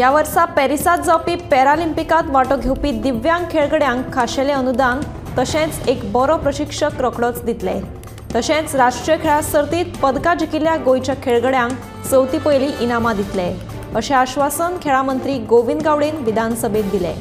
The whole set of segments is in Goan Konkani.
ह्या वर्सा पॅरिसांत जावपी पॅरालिम्पिकांत वांटो घेवपी दिव्यांग खेळगड्यांक खाशेलें अनुदान तशेंच एक बरो प्रशिक्षक रोखडोच दितले। तशेंच राष्ट्रीय खेळां सर्तींत पदकां जिखिल्ल्या गोंयच्या खेळगड्यांक चवथी पयलीं इनामां दितले अशें आश्वासन खेळां मंत्री गोविंद गावडेन विधानसभेत दिलें।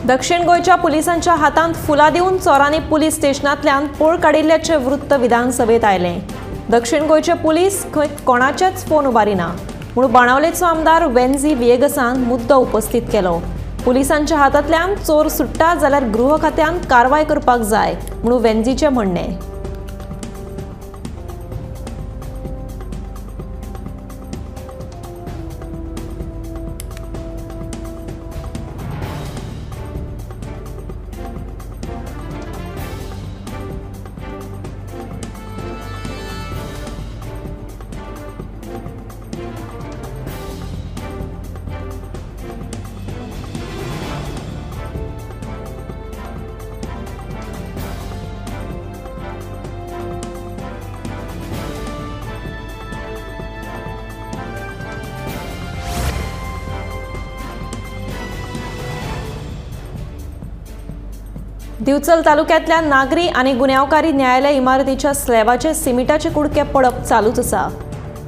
दक्षिण गोंयच्या पुलिसांच्या हातांत फुलां दिवन चोरांनी पुलीस स्टेशनांतल्यान पळ काडिल्ल्याचें वृत्त विधानसभेत आयलें। दक्षिण गोंयचे पुलीस खंय कोणाचेच फोन उबारिना म्हूण बाणावलेचो आमदार वेन्झी व्हिएगसान मुद्दो उपस्थित केलो। पुलिसांच्या हातांतल्यान चोर सुट्टा जाल्यार गृह खात्यान कारवाय करपाक जाय म्हूण वेन्झीचें म्हणणें। दिवचल तालुक्यांतल्या नागरी आनी गुन्यांवकारी न्यायालय इमारतीच्या स्लॅबाचे सिमिटाचे कुडके पडप चालूच आसा।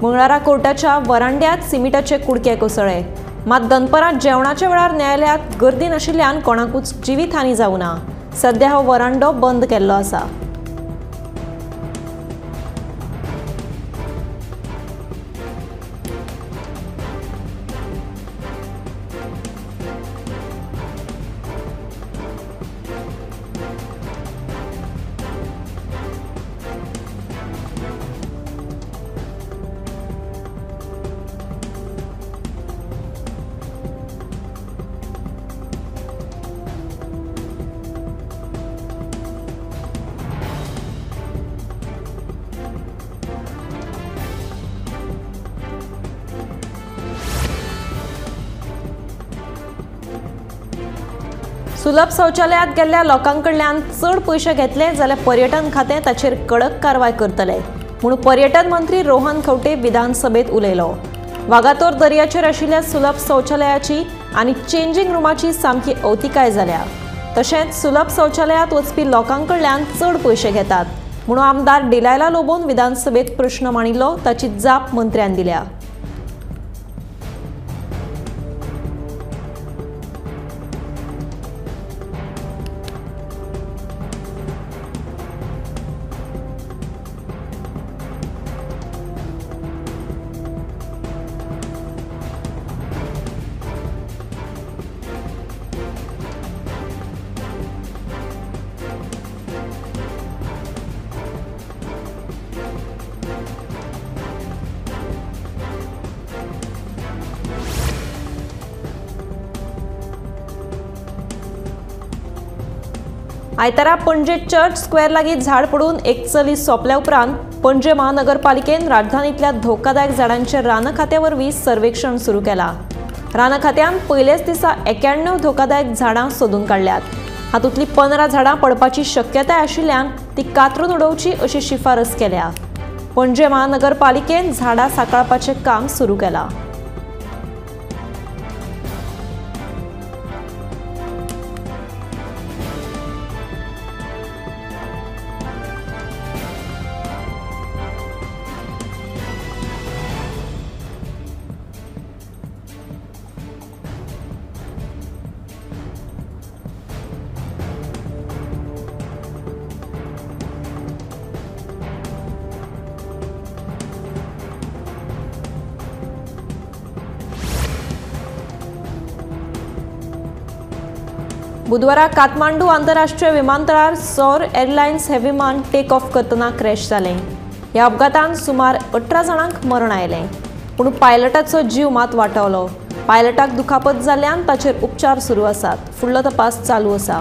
मंगळारा कोर्टाच्या वरांड्यांत सिमिटाचे कुडके कोसळ्ळे। मात दनपरां जेवणाच्या वेळार न्यायालयांत गर्दी नाशिल्ल्यान कोणाकूच जिवीत हानी जावना। सध्या हो वरांडो बंद केल्लो आसा। सुलभ शौचालयात गेल्ल्या लोकांकडल्यान चड पयशे घेतले जाल्यार पर्यटन खातें ताचेर कडक कारवाय करतले म्हूण पर्यटन मंत्री रोहन खंवटे विधानसभेत उलयलो। वागातोर दर्याचेर आशिल्ल्या सुलभ शौचालयाची आनी चेंजिंग रुमाची सामकी अवतिकाय जाल्या। तशेंच सुलभ शौचालयात वचपी लोकांकडल्यान चड पयशे घेतात म्हूण आमदार डिलायला लोबोन विधानसभेत प्रश्न मांडिल्लो ताची जाप मंत्र्यान दिल्या। आयतारा पणजे चर्च स्क्वेअर लागीं झाड पडून एक चली सोंपल्या उपरांत पणजे महानगरपालिकेन राजधानीतल्या धोकादायक झाडांचे रान खात्या वरवीं सर्वेक्षण सुरू केलां। रान खात्यान पयलेच दिसा 91 धोकादायक झाडां सोदून काडल्यात। हातूंतलीं 15 झाडां पडपाची शक्यताय आशिल्ल्यान ती कातरून उडोवची अशी शिफारस केल्या। पणजे महानगरपालिकेन झाडां सांबाळपाचें काम सुरू केलां। बुधवारा काठमांडू आंतरराष्ट्रीय विमानतळार सौर एअरलायन्स हे विमान टेक ऑफ करतना क्रॅश जालें। ह्या अपघातान सुमार 18 जाणांक मरण आयलें, पूण पायलटाचो जीव मात वाटावलो। पायलटाक दुखापत जाल्ल्यान ताचेर उपचार सुरू आसात। फुडलो तपास चालू आसा।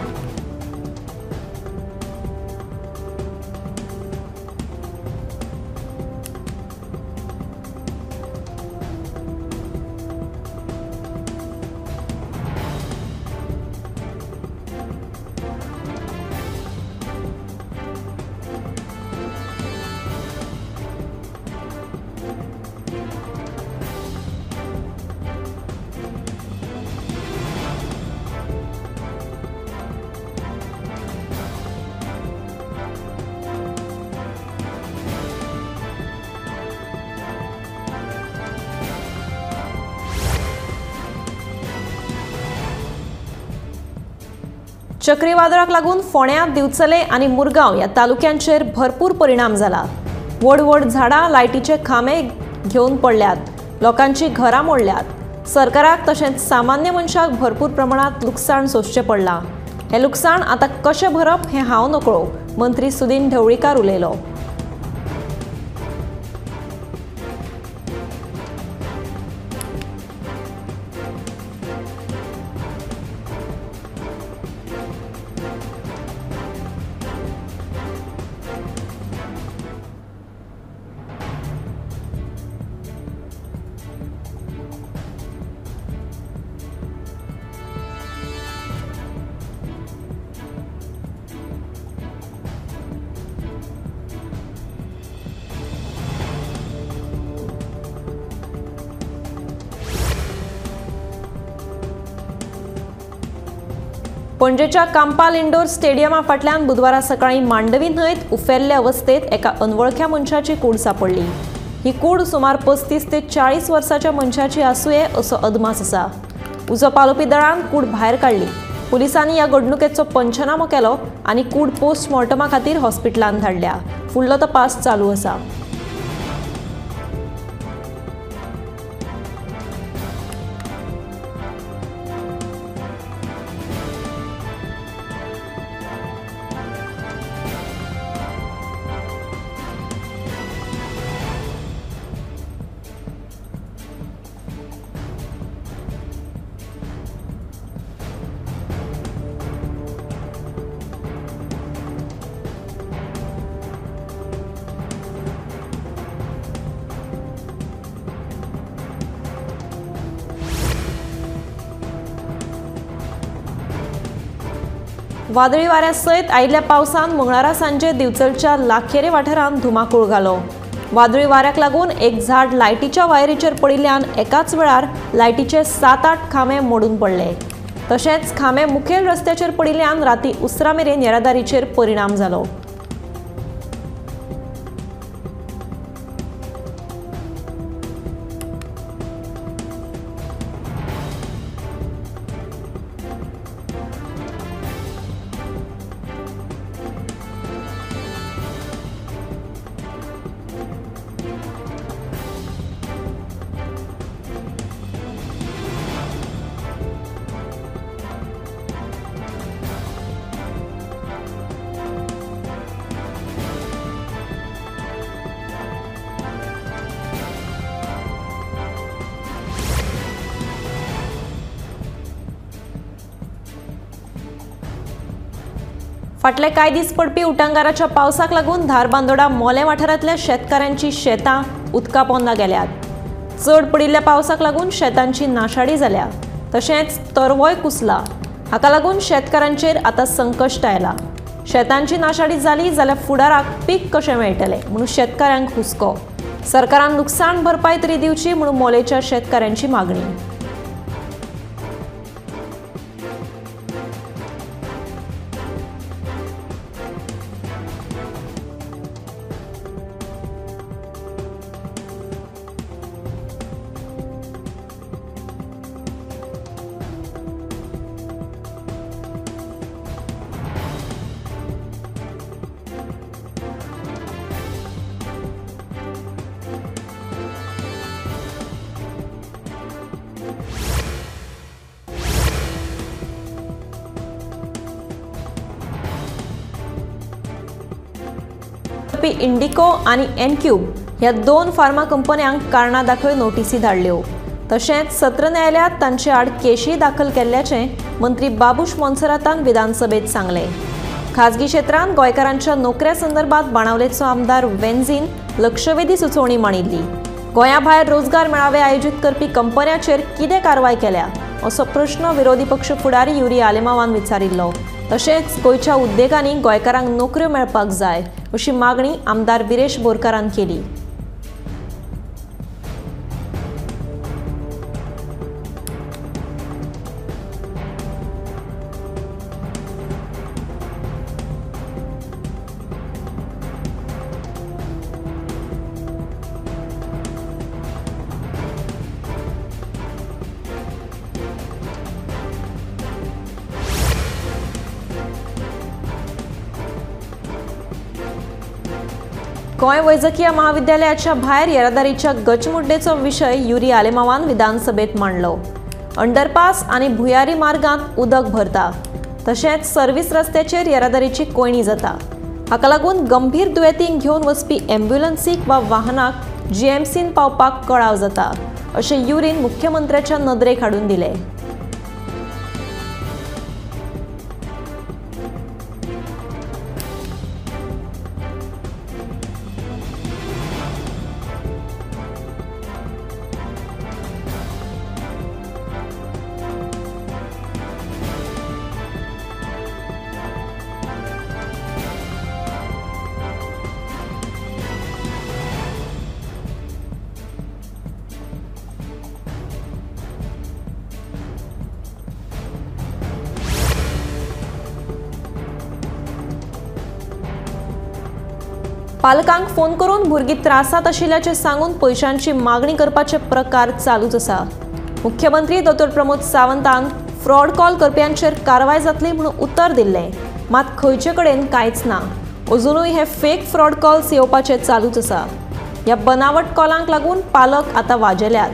चक्रीवादळाक लागून फोण्या, दिवचले आनी मुरगांव ह्या तालुक्यांचेर भरपूर परिणाम जाला। व्हड व्हड झाडां, लायटीचे खांबे घेवन पडल्यात, लोकांची घरां मोडल्यात। सरकाराक तशेंच सामान्य मनशाक भरपूर प्रमाणांत लुकसाण सोंसचें पडलां। हें लुकसाण आतां कशें भरप हें हांव नकळो, मंत्री सुदिन ढवळीकार उलयलो। पणजेच्या कांपाल इंडोर स्टेडियमा फाटल्यान बुधवारा सकाळीं मांडवी न्हंयत उफेल्ले अवस्थेत एका अनवळख्या मनशाची कूड सापडली। ही कूड सुमार 35 ते 40 वर्साच्या मनशाची आसुये असो अदमास आसा। उजो पालोवपी दळान कूड भायर काडली। पुलिसांनी ह्या घडणुकेचो पंचनामो केलो आनी कूड पोस्टमॉर्टमा खातीर हॉस्पिटलांत धाडल्या। फुडलो तपास चालू आसा। वादळी वाऱ्या सयत आयिल्ल्या पावसान मंगळारा सांजे दिवचलच्या लाखेरे वाठारांत धुमाकूळ घालो। वादळी वाऱ्याक लागून एक झाड लायटीच्या वायरीचेर पडिल्ल्यान एकाच वेळार लायटीचे 7-8 खांबे मोडून पडले। तशेंच खांबे मुखेल रस्त्याचेर पडिल्ल्यान राती उसरां मेरेन येरादारीचेर परिणाम जालो। फाटले कांय दीस पडपी उटंगाराच्या पावसाक लागून धारबांदोडा मोलें वाठारांतल्या शेतकारांची शेतां उदका पोंदा गेल्यात। चड पडिल्ल्या पावसाक लागून शेतांची नाशाडी जाल्या, तशेंच तरवोय कुसला। हाका लागून शेतकारांचेर आतां संकश्ट आयला। शेतांची नाशाडी जाली जाल्यार फुडाराक पीक कशें मेळटलें म्हणून शेतकारांक हुस्को। सरकारान लुकसाण भरपाय तरी दिवची म्हणून मोलेच्या शेतकारांची मागणी। करपी इंडिको आनी एनक्यूब ह्या 2 फार्मा कंपन्यांक कारणां दाखय नोटीसी धाडल्यो. तशेंच सत्र न्यायालयांत तांचे आड केशी दाखल केल्ल्याचें मंत्री बाबूश मोन्सेरातान विधानसभेत सांगलें. खाजगी क्षेत्रांत गोंयकारांच्या नोकऱ्या संदर्भात बाणावलेचो आमदार वेन्झीन लक्षवेधी सुचोवणी मांडिल्ली. गोंया भायर रोजगार मेळावे आयोजीत करपी कंपन्यांचेर कितें कारवाय केल्या असो प्रश्न विरोधी पक्ष फुडारी युरी आलेमावान विचारिल्लो. तशेंच गोंयच्या उद्देगांनी गोंयकारांक नोकऱ्यो मेळपाक जाय अशी मागणी आमदार विरेश बोरकारान केली. गोंय वैजकीय महाविद्यालयाच्या भायर येरादारीच्या गचमुड्डेचो विशय युरी आलेमावान विधानसभेत मांडलो. अंडरपास आनी भुयारी मार्गांत उदक भरता, तशेंच सर्व्हिस रस्त्याचेर येरादारीची कोयणी जाता. हाका लागून गंभीर दुयेंतींक घेवन वचपी एम्ब्युलन्सीक वा वाहनाक जीएमसीन पावपाक कळाव जाता अशें युरीन मुख्यमंत्र्याच्या नदरेक हाडून दिलें. पालकांक फोन करून भुरगीं त्रासांत आशिल्ल्याचें सांगून पयशांची मागणी करपाचे प्रकार चालूच आसा. मुख्यमंत्री दोतोर प्रमोद सावंतान फ्रॉड कॉल करप्यांचेर कारवाय जातली म्हणून उतर दिल्लें, मात खंयचे कडेन कांयच ना. अजुनूय हे फेक फ्रॉड कॉल्स येवपाचे चालूच आसा. ह्या बनावट कॉलांक लागून पालक आतां वाजेल्यात.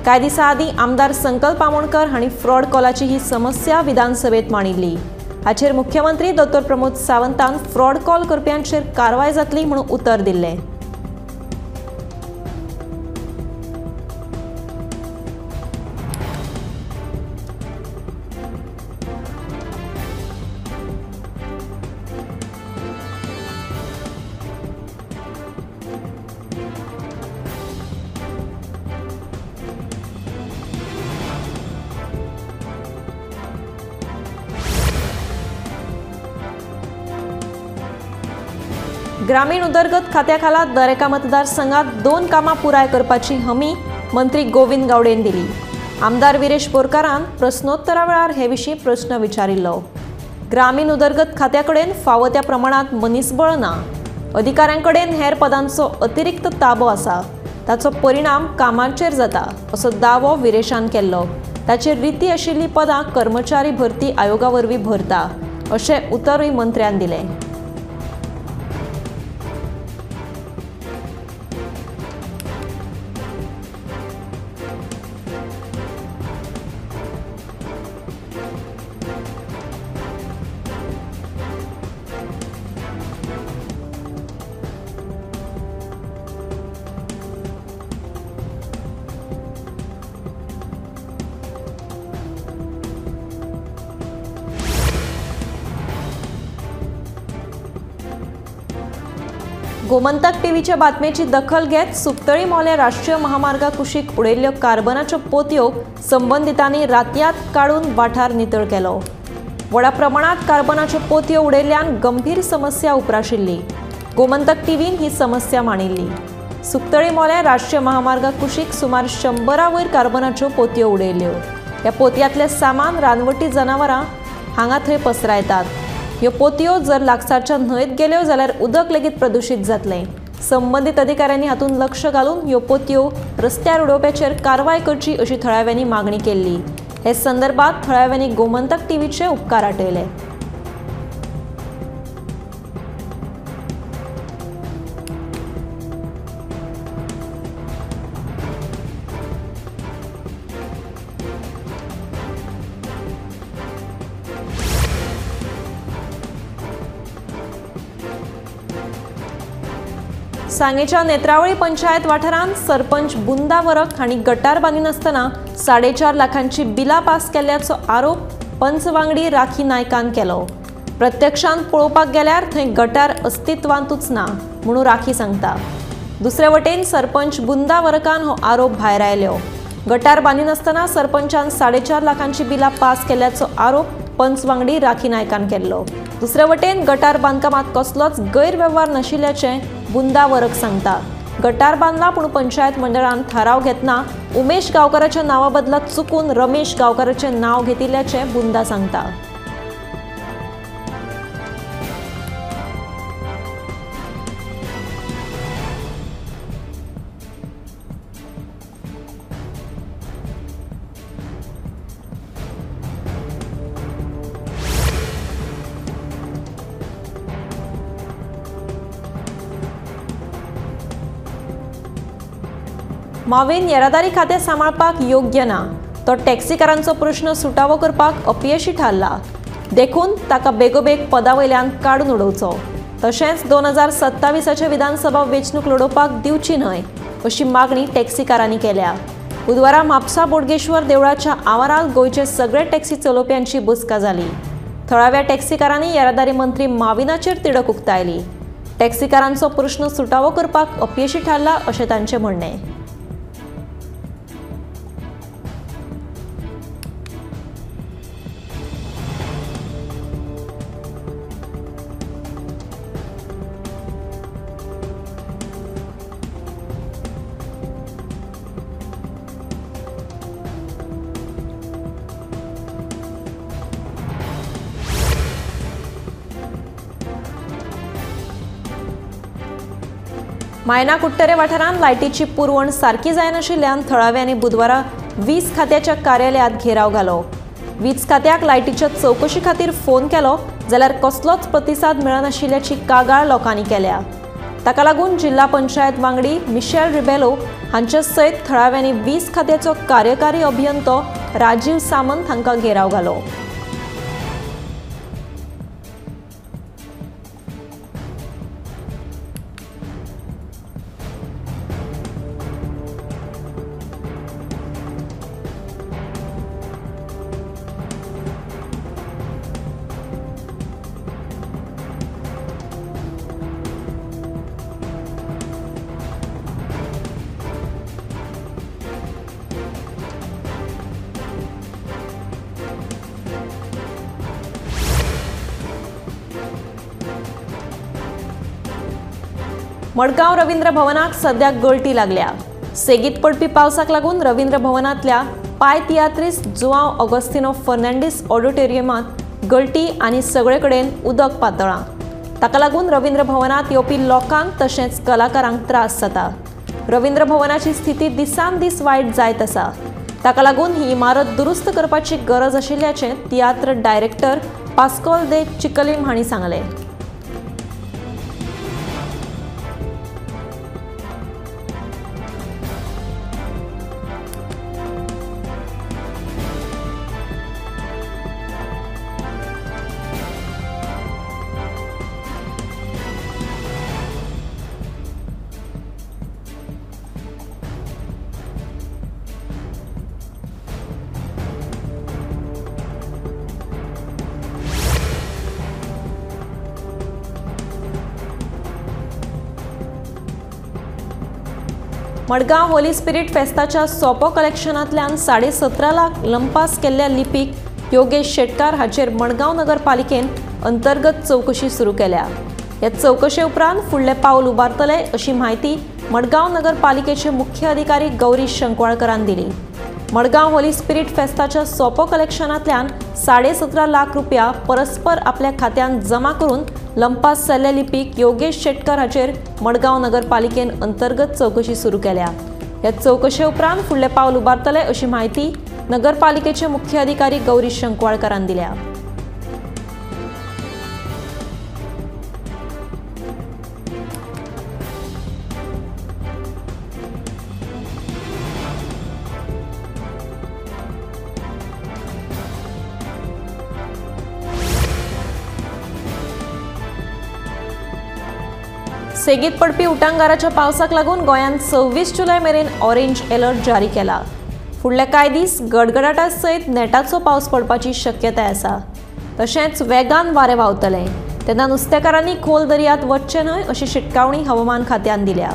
कांय दिसां आदीं आमदार संकल्प आमोणकर हांणी फ्रॉड कॉलाची ही समस्या विधानसभेत मांडिल्ली. हाचेर मुख्यमंत्री दोतोर प्रमोद सावंतान फ्रॉड कॉल करप्यांचेर कारवाय जातली म्हणून उतर दिल्लें. ग्रामीण उदरगत खात्याखाला दर एका मतदारसंघात 2 कामां पुराय करपाची हमी मंत्री गोविंद गावडेन दिली. आमदार विरेश बोरकारान प्रश्नोत्तरा वेळार हे विशीं प्रश्न विचारिल्लो. ग्रामीण उदरगत खात्या कडेन फावो त्या प्रमाणांत मनीसबळ ना, अधिकाऱ्यां कडेन हेर पदांचो अतिरिक्त ताबो आसा, ताचो परिणाम कामांचेर जाता असो दावो विरेशान केल्लो. ताचेर रिती आशिल्लीं पदां कर्मचारी भरती आयोगा वरवीं भरता अशें उतरूय मंत्र्यान दिलें. गोमंतक टीव्हीच्या बातमेची दखल घेत सुकतळी मोले राष्ट्रीय महामार्गा कुशीक उडयल्ल्यो कार्बनाच्यो पोतयो संबंदितांनी रातयात काडून वाठार नितळ केलो. व्हडा प्रमाणात कार्बनाच्यो पोतयो उडयल्ल्यान गंभीर समस्या उप्राशिल्ली. गोमंतक टीव्हीन ही समस्या मांडिल्ली. सुकतळी मोले राष्ट्रीय महामार्गा कुशीक सुमार 100 वयर कार्बनाच्यो पोतयो उडयल्ल्यो. ह्या पोतयांतलें सामान रानवटी जनावरां हांगा थंय पसरायतात. ह्यो पोतयो जर लागसारच्या न्हंयेत गेल्यो जाल्यार उदक लेगीत प्रदुशीत जातलें. संबंदीत अधिकाऱ्यांनी हातूंत लक्ष घालून ह्यो पोतयो रस्त्यार उडोवप्याचेर कारवाय करची अशी थळाव्यांनी मागणी केल्ली. हे संदर्भात थळाव्यांनी गोमंतक टीव्हीचे उपकार आटयले. सांगेच्या नेत्रावळी पंचायत वाठारांत सरपंच बुंदा वरक हांणी गटार बांदिनासतना 4.5 लाखांची बिलां पास केल्ल्याचो आरोप पंच वांगडी राखी नायकान केलो. प्रत्यक्षांत पळोवपाक गेल्यार थंय गटार अस्तित्वांतूच ना म्हणून राखी सांगता. दुसरे वटेन सरपंच बुंदा वरकान हो आरोप भायरायलो. गटार बांदिनासतना सरपंचान 4.5 लाखांची बिलां पास केल्ल्याचो आरोप पंच वांगडी राखी नायकान केल्लो. दुसरे वटेन गटार बांदकामात कसलोच गैरवेव्हार नाशिल्ल्याचें बुंदा वरक सांगता. गटार बांदला पूण पंचायत मंडळान थाराव घेतना उमेश गांवकाराच्या नांवा बदला चुकून रमेश गांवकाराचें नांव घेतिल्ल्याचें बुंदा सांगता. मावेन येरादारी खातें सांबाळपाक योग्य ना, तो टॅक्सीकारांचो प्रश्न सुटावो करपाक अपयशी थारला, देखून ताका बेगोबेग पदा वयल्यान काडून उडोवचो. तशेंच 2027 विधानसभा वेंचणूक लडोवपाक दिवची न्हय अशी मागणी टॅक्सीकारांनी केल्या. बुधवारा म्हापसा बोडगेश्वर देवळाच्या आवारांत गोंयचे सगळे टॅक्सी चलोवप्यांची बसका जाली. थळाव्या टॅक्सीकारांनी येरादारी मंत्री माविनाचेर तिडक उक्तायली. टॅक्सीकारांचो प्रश्न सुटावो करपाक अपयशी थारला अशें तांचें म्हणणें. मायना कुट्टरे वाठारांत लायटीची पुरवण सारकी जायनाशिल्ल्यान थळाव्यांनी बुधवारा वीज खात्याच्या कार्यालयांत घेराव घालो. वीज खात्याक लायटीच्या चवकशी खातीर फोन केलो जाल्यार कसलोच प्रतिसाद मेळनाशिल्ल्याची कागाळ लोकांनी केल्या. ताका लागून जिल्हा पंचायत वांगडी मिशेल रिबेलो हांचे सयत थळाव्यांनी वीज खात्याचो कार्यकारी अभियंतो राजीव सामंत हांकां घेराव घालो. मडगांव रवींद्र भवनाक सद्याक गळटी लागल्या. सेगीत पडपी पावसाक लागून रवींद्र भवनांतल्या पाय तियात्रीस जुआंव ऑगस्तिनो फर्नांडीस ऑडिटोरियमांत गळटी आनी सगळे कडेन उदक पातळां. ताका लागून रवींद्र भवनांत येवपी लोकांक तशेंच कलाकारांक त्रास जाता. रवींद्र भवनाची स्थिती दिसान दीस वायट जायत आसा. ताका लागून ही इमारत दुरुस्त करपाची गरज आशिल्ल्याचें तियात्र डायरेक्टर पास्कॉल दे चिकलीम हांणी सांगलें. मडगांव होली स्पिरिट फेस्ताच्या सोपो कलेक्शनांतल्यान 17.5 लाख लंपास केल्ल्या लिपीक योगेश शेटकार हाचेर मडगांव नगरपालिकेन अंतर्गत चवकशी सुरू केल्या. ह्या चवकशे उपरांत फुडलें पावल उबारतले अशी म्हायती मडगांव नगरपालिकेचे मुख्य अधिकारी गौरी शंकवाळकरान दिली. मडगांव होली स्पिरिट फेस्ताच्या सोपो कलेक्शनांतल्यान 17.5 लाख रुपया परस्पर आपल्या खात्यांत जमा करून लंपास जाल्ल्या लिपीक योगेश शेटकर हाचेर मडगांव नगरपालिकेन अंतर्गत चवकशी सुरू केल्या. ह्या चवकशे उपरांत फुडलें पावल उबारतले अशी म्हायती नगरपालिकेचे मुख्य अधिकारी गौरी शंकवाळकरान दिल्या. सेगीत पडपी उटांगाराच्या पावसाक लागून गोंयांत 26 जुलय मेरेन ऑरेंज अलर्ट जारी केला। फुडले कांय दीस गडगडाटा सयत नेटाचो पावस पडपाची शक्यताय आसा। तशेंच वेगान वारें व्हांवतलें, तेन्ना नुस्तेकारांनी खोल दर्यांत वचचें न्हय अशी शिटकावणी हवामान खात्यान दिल्या।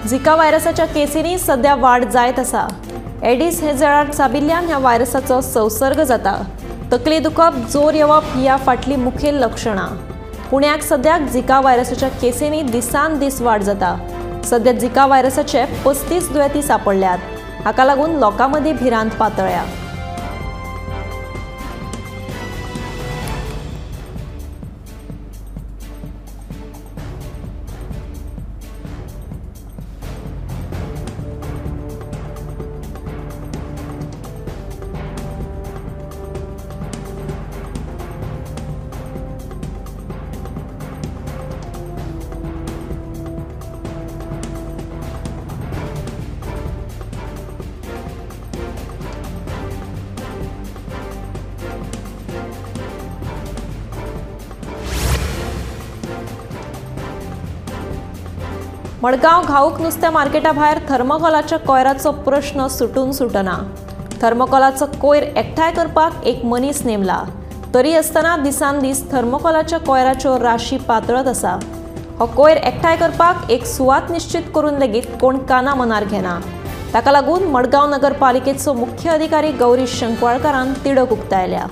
झिका व्हायरसाच्या केसींनी सध्या वाड जायत आसा। एडिस हे जळार चाबिल्ल्यान ह्या व्हायरसाचो संसर्ग जाता। तकली दुखप, जोर येवप ही ह्या फाटलीं मुखेल लक्षणां। पुण्याक सद्याक झिका व्हायरसाच्या केसींनी दिसान दीस वाड जाता। सद्या झिका व्हायरसाचे 35 दुयेंती सांपडल्यात। हाका लागून लोकां मदीं भिरांत पातळ्ळ्या। मडगांव घाऊक नुस्त्या मार्केटा भायर थर्मोकोलाच्या कोयराचो प्रश्न सुटून सुटना। थर्मोकोलाचो कोयर एकठांय करपाक एक मनीस नेमला, तरी आसतना दिसान दीस थर्मोकोलाच्या कोयराच्यो राशी पातळत आसा। हो कोयर एकठांय करपाक एक सुवात निश्चित करून लेगीत कोण काना मनार घेना। ताका लागून मडगांव नगरपालिकेचो मुख्य अधिकारी गौरी शंकवाळकारान तिडक उक्तायल्या।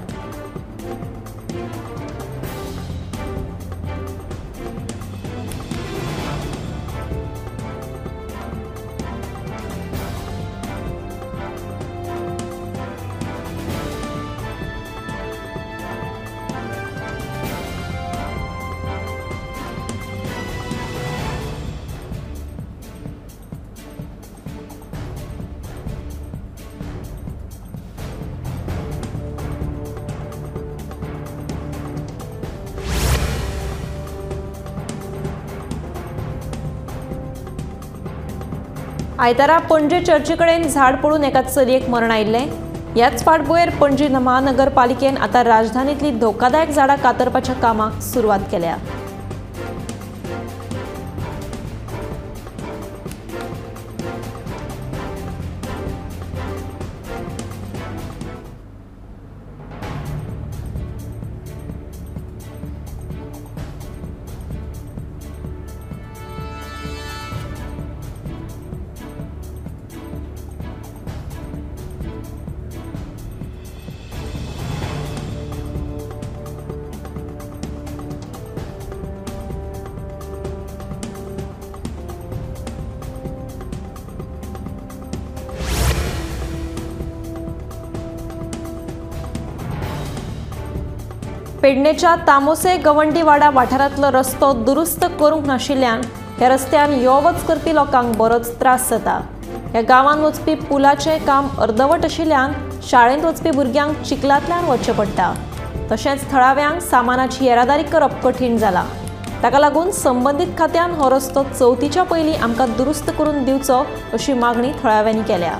आयतारा पणजे चर्चीकडेन झाड पडून एका चलयेक मरण आयिल्लें। ह्याच फाटभुंयेर पणजी महानगरपालिकेन आतां राजधानींतली धोकादायक झाडां कातरपाच्या कामाक सुरवात केल्या। पेडणेच्या तामोसे गवंडीवाडा वाठारांतलो रस्तो दुरुस्त करूंक नाशिल्ल्यान ह्या रस्त्यान यो वच करपी लोकांक बरोच त्रास जाता। ह्या गांवांत वचपी पुलाचें काम अर्दवट आशिल्ल्यान शाळेंत वचपी भुरग्यांक चिखलांतल्यान वचचें पडटा। तशेंच थळाव्यांक सामानाची येरादारी करप कठीण जालां। ताका लागून संबंदीत खात्यान हो रस्तो चवथीच्या पयलीं आमकां दुरुस्त करून दिवचो अशी मागणी थळाव्यांनी केल्या।